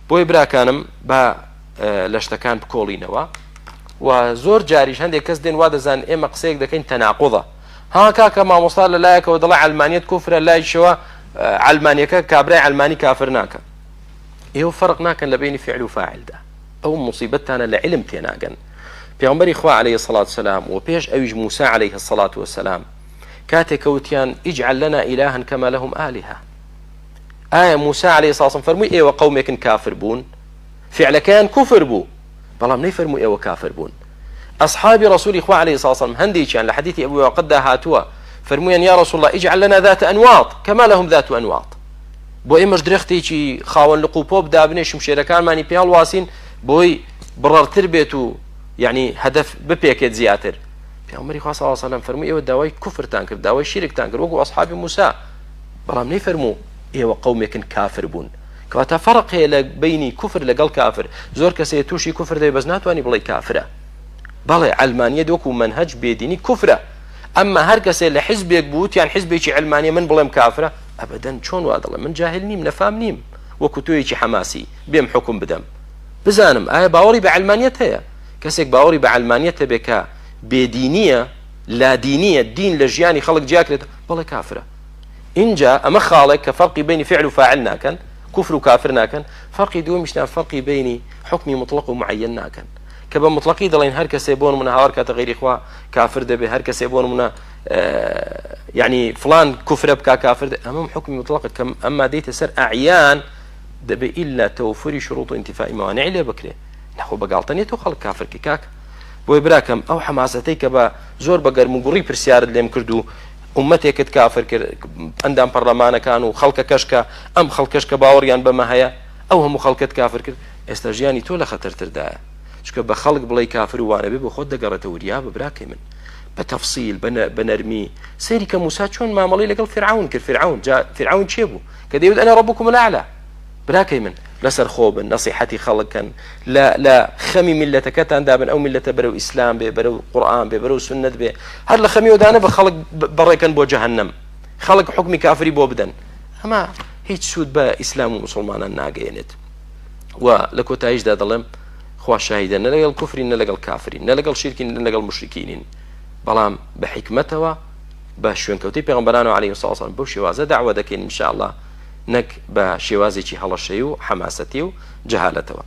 بۆیە براکانم با لە شتەکان بکۆڵینەوە و زۆر جاریش هەندێک کەس دێن وا دەزان ئێمە قسەیەک دەکەین تەناقوضە ها کاکە مامۆستا لە لایەکەوە دەڵێ عەلمانیەت کوفرە لایشەوە عەلمانیەکە کابرای عەلمانی کافر ناکە ئێوە فەرق ناکەن لە بینی فعل و فاعلدا ئەو مصیبەتتانە لە علم تێناگەن پێغەمبەری خوا عەلەیهی سەڵات سەلام و پێش ئەویش موسا عەلەیهی سەڵات وەسەلام کاتێک کەوتیان اجعل لنا إلها كما لهم آلهة ئایا موسا عەلەیهی سەڵات فەرمووی ئێوە قەومێکن کافر بوون فعلەکەیان کوفر بوو بەڵام نەیفەرموو ئێوە کافر بوون. ئەسحابی ڕەسوولی خوا علیە الصلوة والسلام هەندێکیان لە حەدیثی ئەبو واقددا هاتووە فەرموویان یا رسول الله اجعل لنا ذات انواط كما لهم ذات انواط بۆ ئێمەش درەختێکی خاوەن لق و پۆپ دابنێ شمشێرەکانمانی پێ هەڵواسین بۆی بڕەرتر بێت و یعنی هەدەف بپێکێت زیاتر. پێغەمبەری خوا صلی الله علیه و سلم فەرمووی ئێوە داوای کوفرتان کرد داوای شیرکتان کرد وەکو ئەصحابی موسی بەڵام نەیفەرموو ئێوە قەومێکن کافر بوون. کەواتە فەرق هەیە لە بەینی کوفر لەگەڵ کافر زۆر کەس هەیە تووشی کوفر دەبێت بەس ناتوانانی بڵێ کافرە بەڵێ عەلمانیەت وەکو مەنهەج بێدینی کوفرە ئەمما هەر کەسێ لە حزبێک بوو یان حزبێکی عەلمانیە من بڵێم کافرە ئەبەدەن چۆن وا دەڵێ من جاهل نیم نەفام نیم وەکو تۆیەکی حەماسی بێم حکوم بدەم بزانم ئایا باوەڕی بە عەلمانیەت هەیە کەسێک باوەڕی بە عەلمانیەت هەبێ کە بێدینیە لادینیە دین لە ژیانی خەڵک جیاکرێت بەڵێ کافرە ئینجا ئەمە خاڵێک کە فەرقی بەینی فعل و فاعل ناکەن، کوفر و کافر ناکەن، فەرقی دووەمیشتان فەرقی بەینی حوکمی موتڵەق و معەیەن ناکەن. کە بە موتڵەقی دەڵێن هەر کەسێ بۆ نمونە هاوار کاتە غەیری خوا کافر دەبێ، هەر کەسێ بۆ نمونە یعنی فلان کوفرە بکا کافر دەبێ، ئەمە حوکمی موتڵەقە کە ئەمما دێیتە سەر ئەعیان دەبێ ئیلا تەوفری شروط و انتفاء موانع لێ بکرێ. نەخۆ بە گاڵتە نیە تۆ خەڵک کافر کەی کاکە. بۆیە براکەم ئەو حەماسەتەی کە بە زۆر بە گەرم و گوڕی پرسیارت لێم کرد و ئوممەتێکت کافر کرد ئەندام پەڕلەمانەکان و خەڵکەکەش کە ئەم خەڵکەش کە باوەڕیان بەمە هەیە ئەو هەموو خەڵکەت کافر کرد ئێستا ژیانی تۆ لە خەتەرتردایە چونکە بە خەڵک بڵێی کافر و وانەبێ بۆ خۆت دەگەڕێتە وریا بە براکەی من بە تەفسیل بە نەرمی سەیری کە موسا چۆن مامەڵەی لەگەڵ فرعون کرد فرعون جا فرعون کێ بوو کە دەیوت ئەنا ربکم الاعلى براکەی من لەسەر خۆ بن نەسیحەتی خەڵک کەن لە لە خەمی میللەتەکەتان دابن ئەو میللەتە بەرەو ئیسلام بێ بەرەو قورئان بێ بەرەو سوننەت بێ هەر لە خەمیەوە دانە بە خەڵک بەڕێکەن بۆ جەهەنەم خەڵک حوکمی کافری بۆ بدەن ئەمە هیچ سوود بە ئیسلام و مسلمانان ناگەیەنێت و لە کۆتاییشدا دەڵێم خوا شاهیدە نە لەگەڵ کوفرین نە لەگەڵ کافرین نە لەگەڵ شیرکین نە لەگەڵ مشرکینین بەڵام بە حیکمەتەوە بە شوێنکەوتەی پێغەمبەران و عەلەیهی سڵاو بەو شێوازە دەعوە دەکەین ان شاء الله نەک بە شێوازێکی هەڵەشەیی و حەماسەتی و جەهالەتەوە.